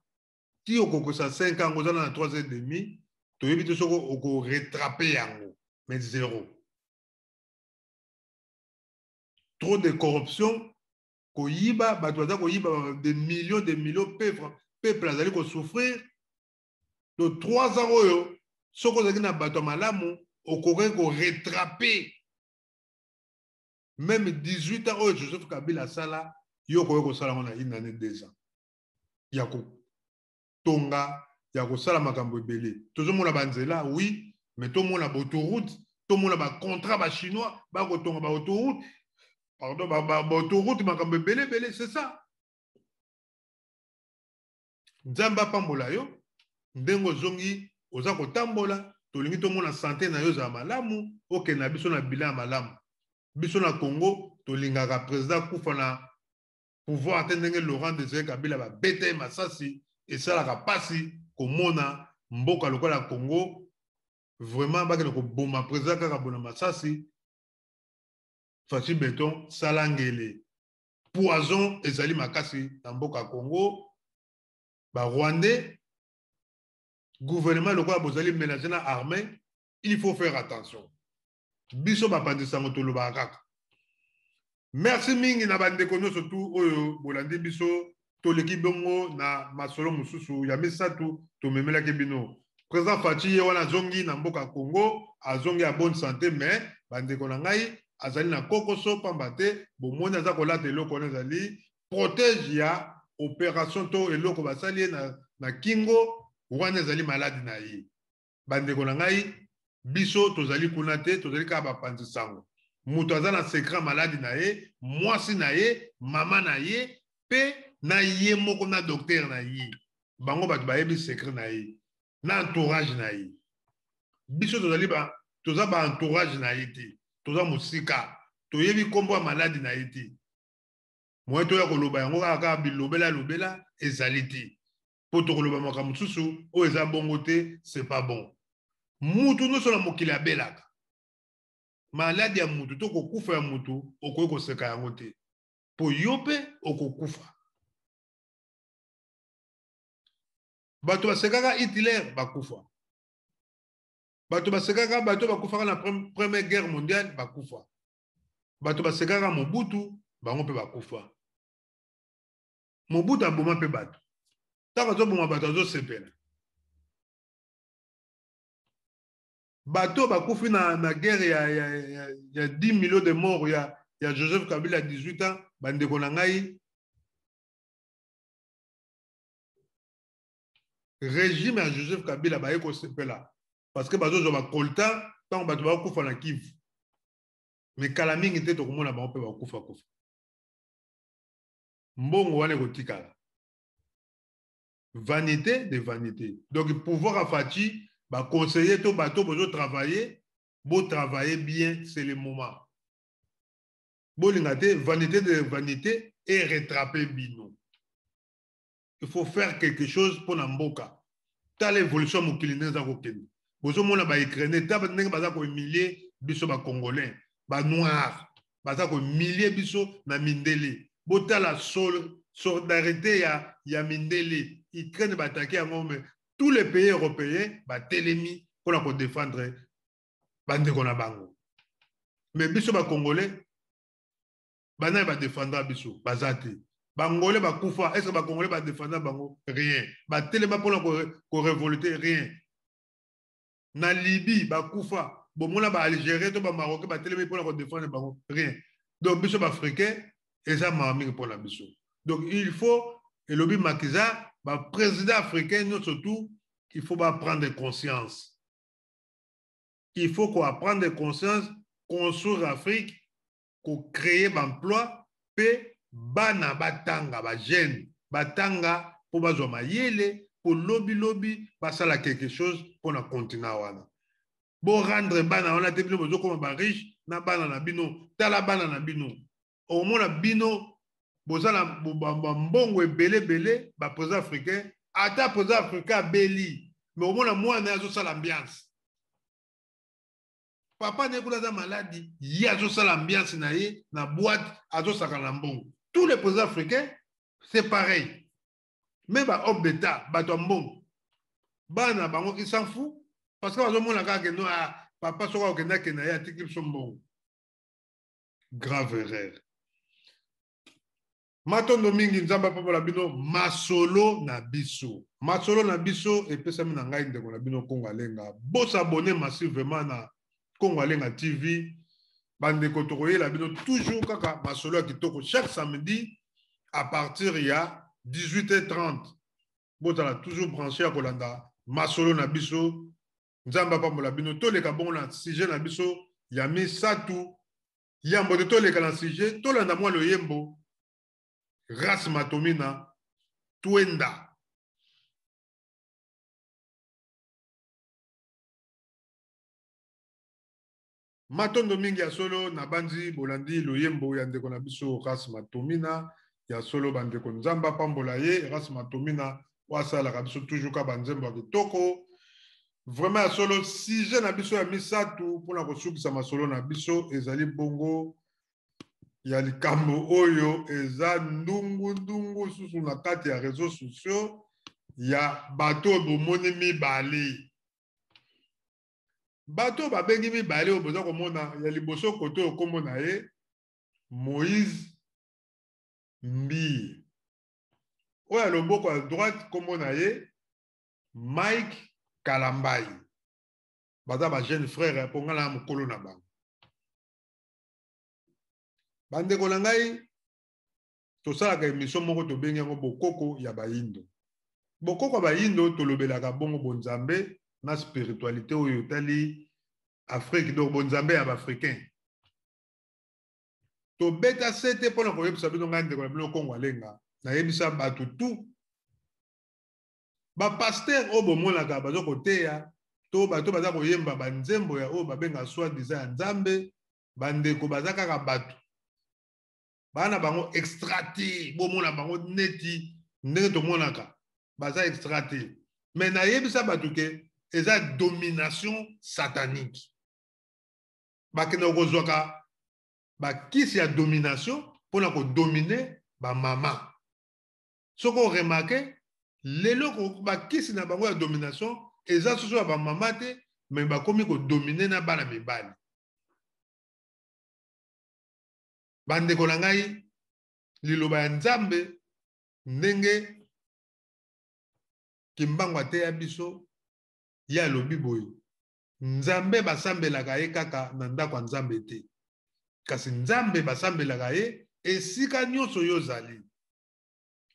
ti okokisa 5 ans, ozala na 3 heures demi, toyebi te soki okorattraper yango, mais zéro. Trop de corruption, koyiba, bato baza koyiba des millions, des millions, peuple azali kosouffrir. Donc 3 ans oyo, soki ozalaki na bato ya malamu, okoki korattraper même 18 ans oyo Joseph Kabila asala. Yo okoki kosala yango na une année, 2 ans, ya kotonga, ya kosala makambo ebele. Tozomona banzela, oui, mais tomona baautoroute, tomona bacontrat, bachinois bakotonga baautoroute, pardon, baautoroute, makambo ebele ebele. C'est ça. Nzambe apambola yo ndenge ozongi, oza kotambola. Tolingi tomona santé na yo ezala malamu, okende na biso na bilan ya malamu. Biso na Congo tolingaka président kufa na pouvoir te ndenge Laurent Désiré Kabila babeta ye masasi. Esalaka mpasi komona mboka lokola Congo vraiment bakende koboma président kaka bona masasi. Fatshi Béton, sala ngele. Poison ezali makasi na mboka Congo. Ba Rwandais, gouvernement lokola bozali mélanger na armée, il faut faire attention. Biso bapanzi sango tolobaka kaka. Merci mingi na bandeko nyonso tu oyo bolandi biso. Toleki bongo na masolo mosusu ya misato tomemelaki bino. Président Fatshi ye wana azongi na mboka Congo, azongi ya bonne santé, mais bandeko na ngai azali na kokoso pamba te bomoni aza kolata eloko wana ezali protège ya opération to eloko basali ye na kingo wana ezali maladi na ye. Bandeko na ngai, biso tozali kuna te, tozali kaka bapanzi sango. Moto aza na secret maladi na ye, mwasi na ye, mama na ye, pe na ye moko na docteur na ye. Bango bato bayebi secret na ye, na entourage na ye. Biso tozali ba, toza ba entourage na ye te, toza mosika, toyebi kombo ya maladi na ye te. Moyen toya koloba yango kaka kaka bilobela lobela ezali te. Po tokoloba makambo mosusu oyo eza bongo te, c'est pas bon. Mutu nyonso na mokili abelaka. Maladi ya mutu to kokufa ya mutu okoki koseka yango te. Po yo pe okokufa. Bato basekaka Hitler bakufa. Bato basekaka bato bakufaka na première guerre mondiale bakufa. Bato basekaka Mobutu bango pe bakufa. Mobutu aboma pe bato. Tango azoboma bato azosepela. Bato bakufi na guerre ya 10 millions de morts ya Joseph Kabila 18 ans, bandeko na ngai, régime ya Joseph Kabila baye kosepela parce que bazozwa ba coltan tango bato bakufa na Kivu. Mais kala mingi te tokomona bango pe bakufa kufa. Mbongo wana ekotikala. Vanité de vanité. Donc pouvoir à Fatshi, ba conseiller to bato bozo travailler, bo travailler bien, c'est le moment. Bolinga te, vanité de vanité et rattraper bino. Il faut faire quelque chose pour na mboka. Tala évolution mokili ndenge eza kokende. Bozomona ba Ukrainien, tala ndenge baza ko humilier biso ba Congolais, ba Noirs, baza ko humilier biso na mindele. Botala solidarité ya mindele. Ukraine ba attaquer yango, mais tous les pays européens ba telemi pour la défendre bandeko na bango. Mais biso ba Congolais, bana ba défendre biso, baza te. Bangolais ba kufa, est-ce que ba Congolais ba défendre bango? Rien. Ba telema pour la ko révolter, rien. Na Libye ba kufa, bomona ba Algérien to ba Marocain ba telema pour la ko défendre bango, rien. Donc biso ba Africains eza mawa mingi pour la biso. Donc il faut elobi Makiza, ba président africain nous surtout, il faut ba prendre conscience. Il faut qu'on prenne conscience, construire Afrique, qu'on crée l'emploi, pe bana batanga ba jeune batanga po bazwa mayele po lobi lobi basala quelque chose pour na continent wana. Bo rendre bana wana te bino bozokoma ba riche na bana na bino, tala bana na bino. Omona bino bozala ba mbongo ebele ebele ba président africain, ata président africain abeli, mais omona mwana azosala ambiance. Papa ne kuna aza maladi, ye azosala ambiance na ye na boîte azosaka na mbongo. Tous les présidents africains c'est pareil. Même ba homme d'État, bato ya mbongo. Bana bango ils s'en foutent parce que bazomona kaka ke no, ah, papa soko akendaki na ye atiki biso mbongo. Grave erreur. Matondo mingi Nzambe apambola bino masolo na biso. Masolo na biso epesami na ngai ndeko na bino Kongo Alenga. Bo s'abonner massivement na Kongo Alenga TV. Bandeko tokoyela bino toujours kaka masolo ya kitoko chaque samedi à partir ya dix-huit heures trente. Bozala toujours branché ya kolanda masolo na biso. Nzambe apambola bino. Toleka bongo na sujet na biso ya misato. Yambo te toleka na sujet, tolanda mwa loyembo Ras Matomina Twenda. Matondo mingi ya solo na banzi bolandi loyembo ya ndeko na biso Ras Matomina ya solo bandeko Nzambe apambola ye. Ras Matomina oyo asalaka biso toujours ka banzembo ya kitoko. Vraiment ya solo sujet na biso ya misato mpona kosukisa masolo na biso ezali bongo. Ya likambo oyo eza ndungundungu susu na kati ya réseaux sociaux ya bato oyo bomoni mibale, bato oyo babengi mibale oyo boza komona ya liboso kote oyo, nkombo na ye Moïse Mbiye. Oyo ya loboko ya droite, nkombo na ye Mike Kalambai. Baza ba jeune frère mpo ngai na mokolo na bango. Bandeko na ngai, tosalaka émission moko tobengi yango Bokoko ya Bayindo. Bokoko ya Bayindo, tolobelaka bongo bonzambe na spiritualité oyo etali Afrique, donc bonzambe ya baafricain. Tobeta sete mpona koyebisa bino. Ngai ndeko na bino Kongo Alenga, nayebisa bato tu, bapasteur oyo bomonaka baza koteya to bato baza koyemba banzembo ya oyo babenga soi-disant ya Nzambe, bandeko, baza kaka bato, bana bango extra te. Bomona bango neti ndenge tomonaka, baza extra te. Mais nayebisa bato ke eza domination satanique. Bakendaka kozwaka bakisi ya domination mpona kodominer bamama. Soki oremarquer, lelo bakisi na bango ya domination eza soso ya bamama te, mais bakomi kodominer na bana mibali. Bandeko na ngai, liloba ya Nzambe, ndenge Kimbangu ateya biso, ye alobi boye: Nzambe basambelaka ye kaka na ndako ya Nzambe te, kasi Nzambe basambelaka ye esika nyonso oyo ozali.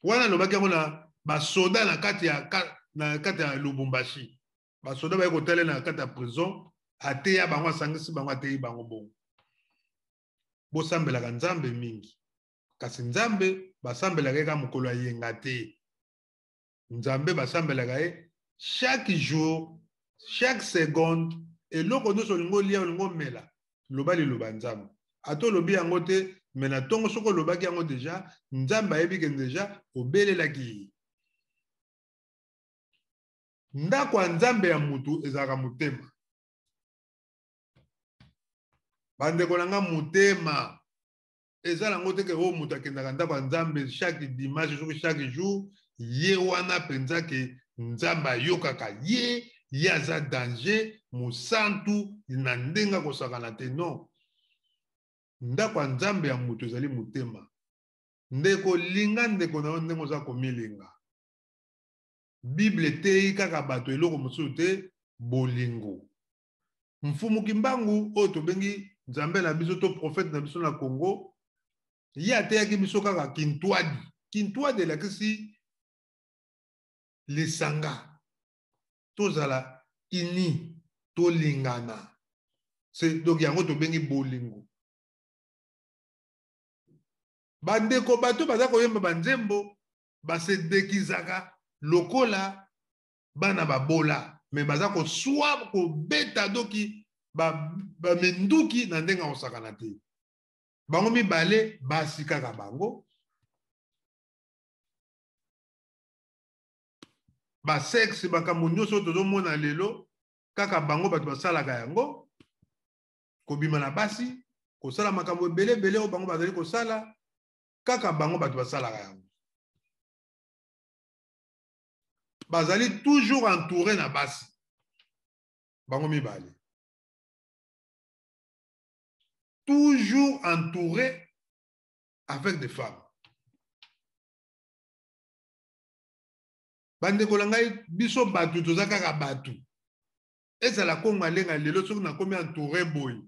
Wana alobaki yango na basoda na kati ya Lubumbashi. Basoda baye kotalela na kati ya prison, ateya bango, asangisi bango, ateyi bango bongo: bosambelaka Nzambe mingi, kasi Nzambe basambelaka ye kaka mokolo ya yenga te. Nzambe basambelaka ye chaque jour, chaque seconde. Eloko nyonso olingi olia, olingi omela, loba liloba Nzambe. Ata olobi yango te, mais na ntongo soki olobaki yango déjà, Nzambe ayebi ke déjà obelelaki ye. Ndako ya Nzambe ya mutu ezalaka motema. Bandeko na nga, motema eza nango te ke oyo moto akendaka ndako ya Nzambe chaque dimanche, soki chaque jour, ye wana mpenza ke Nzambe ayokaka ye, ye aza danger, mosantu na ndenge akosakana te. Non, ndako ya Nzambe ya moto ezali motema. Ndeko, linga ndeko na yo ndenge oza komilinga. Bible eteyi kaka bato eloko mosusu te, bolingo. Mfumu Kimbangu oyo tobengi Nzambe na biso to prophète na biso na Congo, ye ateyaki biso kaka kintwadi. Kintwadi elakisi lisanga, tozala ini, tolingana. Donc yango tobengi bolingo. Bandeko, bato baza koyemba banzembo, basedekizaka lokola bana babola, mais baza koswa kobeta doki baminduki ba na ndenge akosakana te. Bango mibale basi kaka bango basexe, makambo nyonso oyo tozomona lelo, kaka bango bato basalaka yango, kobima na basi, kosala makambo ebele ebele oyo bango bazali kosala, kaka bango bato basalaka yango. Bazali toujours entouré na basi, bango mibale toujours entouré avec des femmes. Bandeko na ngai, biso bato toza kaka bato. Ezala Kongo Alenga lelo, soki nakomi entouré boye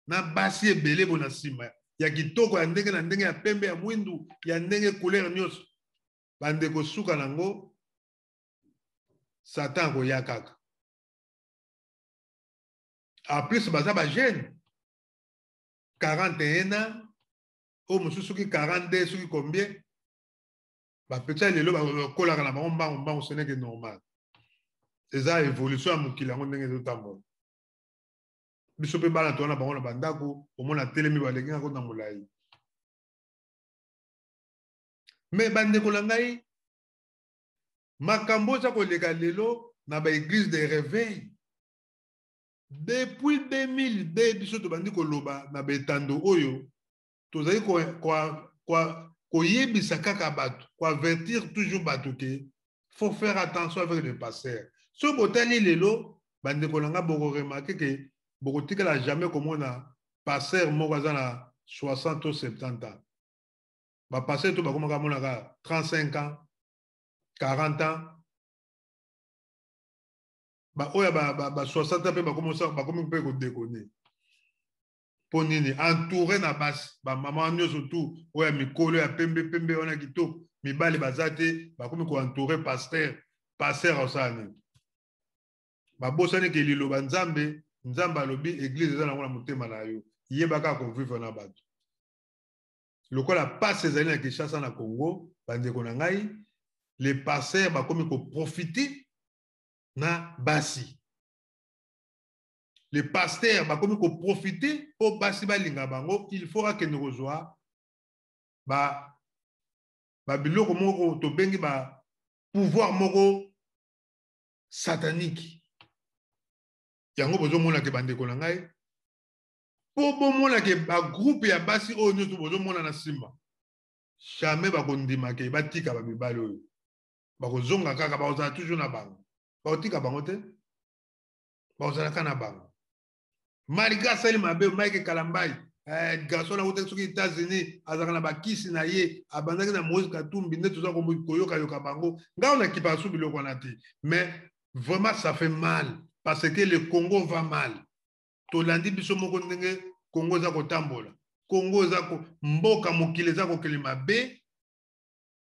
na basi ebele boye na nsima, ya kitoko, ya ndenge na ndenge, ya pembe, ya mwindu, ya ndenge couleur nyonso, bandeko, suka nango Satan akoya kaka. En plus baza bajeune, 41 ans, oyo mosusu soki 42, soki combien. Bapetits ya lelo bakolaka na bango mbango mbango, ce n'est que normal, eza évolution ya mokili yango ndenge ezotambola. Biso mpe bana towana bango na bandako, omona telemi, baleki ngako na molai. Mais bandeko na ngai, makambo eza koleka lelo na baéglise de réveil depuis 2002, biso tobandi koloba na betando oyo. Tozali koyebisa kaka bato, koavertir toujours bato ke faut faire attention avec le pasteur. Soki botali lelo, bandeko na nga, bokoremarquer ke bokotikala jamais komona pasteur moko aza na 60 to 70 ans. Bapasteur to bakomaka monaka 35 ans, 40 ans. Baoyo ba 60 ans mpe bakomi mpe kodéconner. Mpo nini? Entouré na basi, bamama nyonso tu oyo ya mikolo ya pembe pembe wana kitoko, mibali baza te. Bakomi koentourer pasteur. Pasteur akosala nini? Babosani ke liloba Nzambe, Nzambe alobi église eza nango na motema na yo. Yebaka kovivre na bato. Lokola pasi ezali na Kinshasa, na Congo, bandeko na ngai, les pasteurs bakomi koprofiter na basi. Les pasteurs bakomi koprofiter mpo basi balinga bango. Il faut akende kozwa babiloko moko tobengi ba pouvoir moko satanique. Yango bozomonake, bandeko na ngai, mpo bomonake bagroupe ya basi oyo nyonso bozomona na nsima, jamais bakondimake batika bamibali oyo. Bakozonga kaka, bakozala toujours na bango, bakotika bango te, bakozalaka na bango malgré asali mabe. Mike Kalambai, garçon akutaki soki États-Unis, azalaka na bakisi na ye, abandaki na Moïse Katumbi. Nde toza koyokayoka bango. Ngai nakipaka su biloko wana te, mais vraiment ça fait mal parce que le Congo va mal. Tolandi biso moko ndenge Congo eza kotambola. Congo eza mboka, mokili eza kokele mabe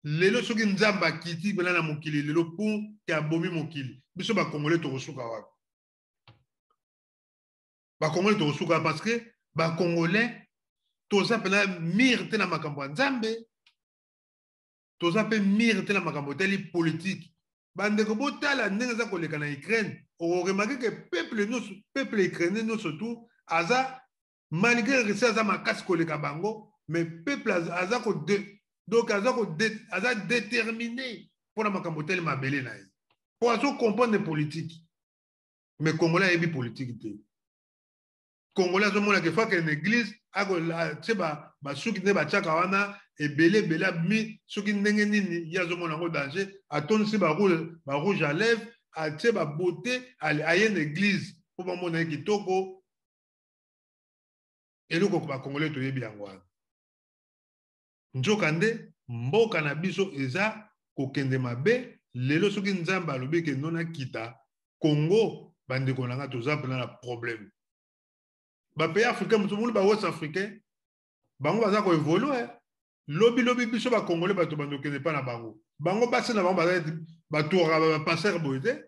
lelo. Soki Nzambe akiti mpena na mokili lelo mpo ke abomi mokili, biso Bakongole tokosuka wapi? Bakongole tokosuka, parce que Bakongolais toza mpena mûrs te na makambo ya Nzambe, toza mpe mûrs te na makambo etali politike. Bandeko, botala ndenge eza koleka na Ukraine. Okoremarquer ke peuple nyonso, peuple ukrainien nyonso tu aza, malgré Russie aza makasi koleka bango, mais peuple aza ko donc aza déterminé mpona makambo etali mabele na ye, mpo azocomprendre politique. Mais Congolais ayebi politique te. Congolais azomona ke faut akende église, atie basuki nde batiaka wana ebele ebele, abimi soki ndenge nini, ye azomona yango danger. Atondisi barouge à lèvre, atie babeauté, aye na église mpo bamona ye kitoko. Eloko Bakongolais toyebi yango wana. Nzoka nde mboka na biso eza kokende mabe lelo. Soki Nzambe alobi ke no nakita Congo, bandeko na nga, toza mpena na problème. Bapays africain mosusu, moni bawest africain, bango baza koévoluer. Lobi lobi biso Bakongole, bato bando okende mpa na bango. Bango basi na bango baza batouraka bapasteur boye te,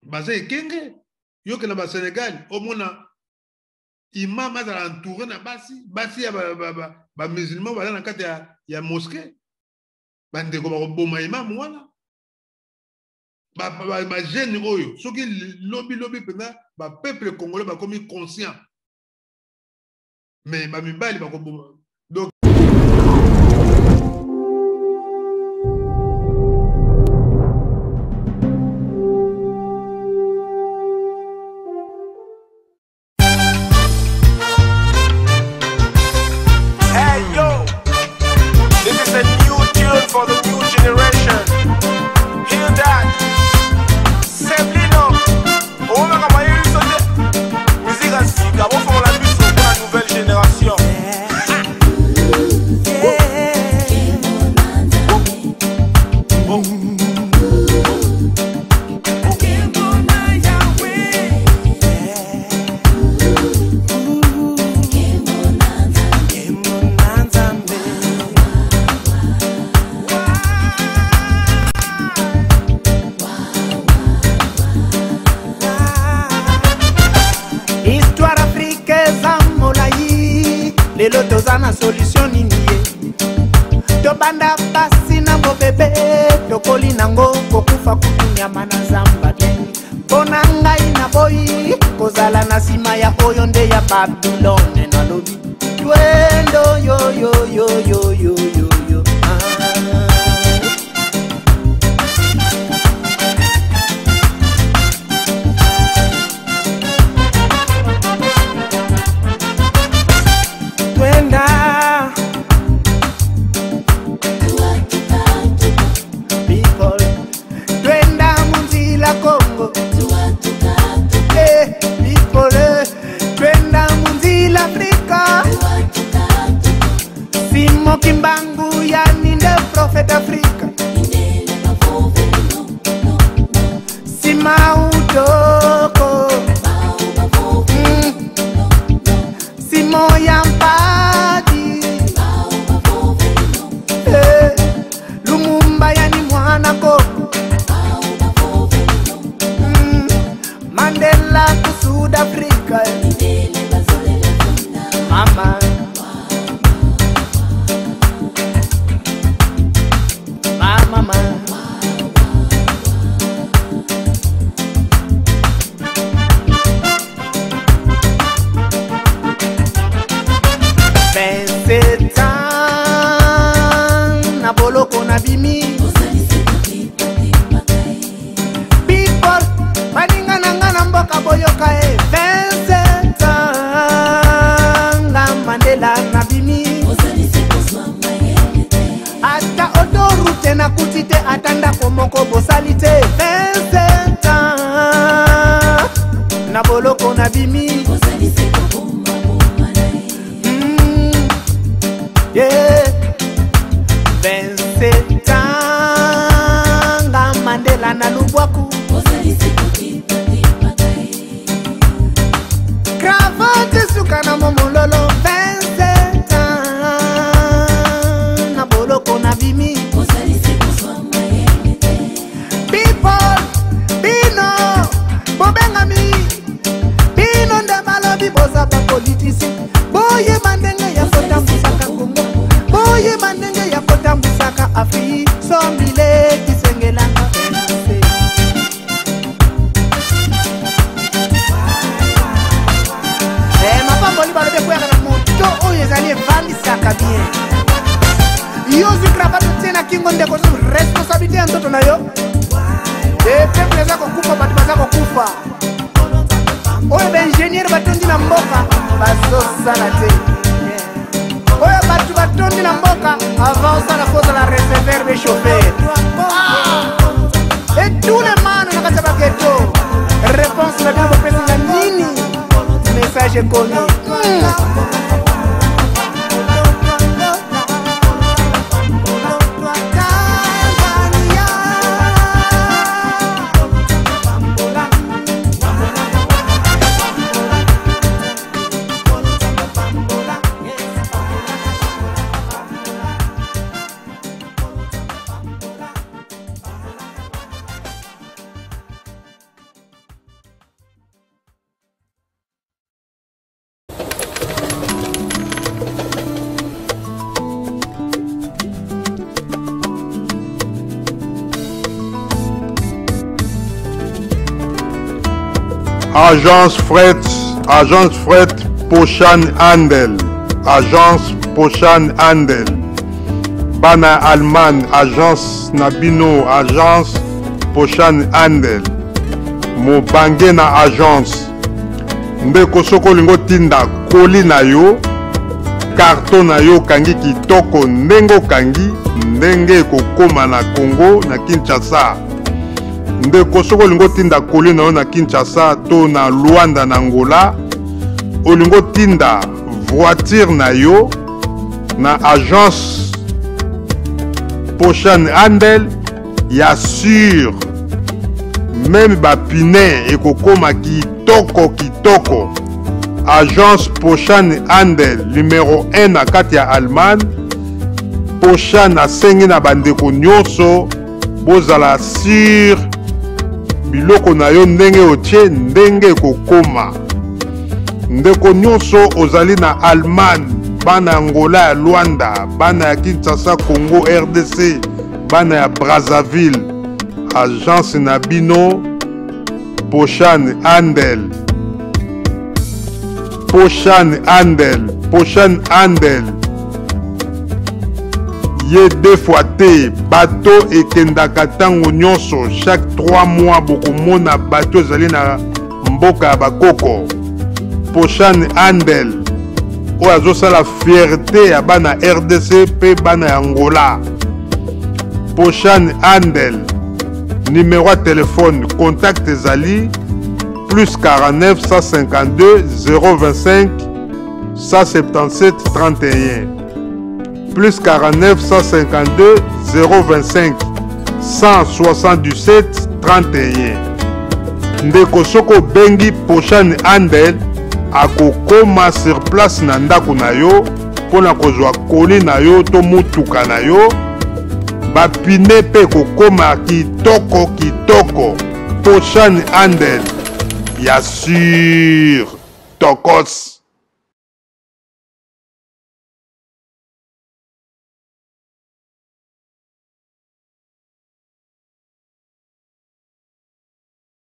baza ekenge. Yokenda Basénégal, omona imam azala entouré na basi, basi ya bamusulman baza na kati ya mosquée. Bandeko, bakoboma imam wana. Bajeune oyo, soki lobi lobi mpenza bapeuple congolais bakomi conscient, mais bamibali bakoboma. Donc Hey yo, this is a new tune for the new generation. Hear that? Semblino, omeka mayeli so te. Musique ya sika, bofongola biso mpona nouvelle génération. Oh. Histoire Afrique eza molai. Lelo toza na solution nini? Ye tobanda pasi na bobebe, tokoli nango, kokufa kutu nyama na zamba te. Mpo na ngai naboyi kozala na nsima ya oyo nde ya Babilone. Nalobi twendo yoyoyoyoyoyoyo, ah. Simo Kimbangu yani nde prophète Afrika. Sima Utoko. Simo Yampadi. Eh, Lumumba yani mwana koko. Mandela ku South Africa. Mama. Mama. 27 ans na boloko na bimi. People baninga na nga na mboka boyoka e 27 ans nga Mandela na bimi. Ata autoroute nakuti te, ata ndako moko bosali te. 27 ans na boloko na bimi. Yeah. 27 ans nga Mandela na lubwaku. Cravate suka na momololo. 27 ans na boloko na bimi. People bino bobengami, bino nde balobi boza bapoliticien, boyeba ndenge ya kotambwisaka Kongo, boyeba ndenge ya kotambwisaka Afrique. Sombile kisengelanga. Eh, mapamboli balobi ekweyaka na moto oyo ezali evandisaka bien. Yo ozwi cravate otie na kingo, ndeko, ozwi responsabilité ya nzoto na yo. E peuple eza kokufa, bato baza kokufa. Oyo baingénieur batondi na mboka bazosala te. Oyo bato batondi na mboka, avant osala kozala receveur be chauffeur. Et tout le monde na kati ya baghetto, réponse na bino bopesi na nini? Message ekomi. Agence Fret, Agence Fret Pochan Handel, Agence Pochan Handel. Bana Allemagne, agence na bino, Agence Pochan Handel. Mobange na agence. Ndeko, soki olingi otinda colis na yo, carton na yo okangi kitoko, ndenge okangi, ndenge ekokóma na Congo, na Kinshasa. Ndeko, soki olingi otinda colis na yo na Kinshasa to na Luanda na Angola, olingi otinda voiture na yo na Agence Pochan Handel ya sûr, même bapneus ekokóma kitoko kitoko. Agence Pochan Handel, numéro 1 na kati ya Allemagne. Pochan asengi na bandeko nyonso bozala sûr, biloko na yo ndenge otie, ndenge ekokóma. Ndeko nyonso ozali na Allemagne, bana ya Angola, ya Luanda, bana ya Kinshasa, Congo RDC, bana ya Brazzaville, agence na bino Pochan Handel, Pochan Handel, Pochan Handel ye deux fois te. Bato ekendaka ntango nyonso, chaque 3 mois bokomona bato ezali na mboka ya bakoko. Pochan Handel oyo azosala fierté ya bana RDC mpe bana ya Angola. Pochan Handel, numéro ya telefone contact ezali plus 49 152 025 177 31. Plus 49 152 025 177 31. Ndeko soki obengi Poshani Handel akokoma sur place na ndako na yo mpo na kozwa koli na yo to motuka na yo. Bapine mpe ekokoma kitoko kitoko. Poshani Handel ya sur tokos.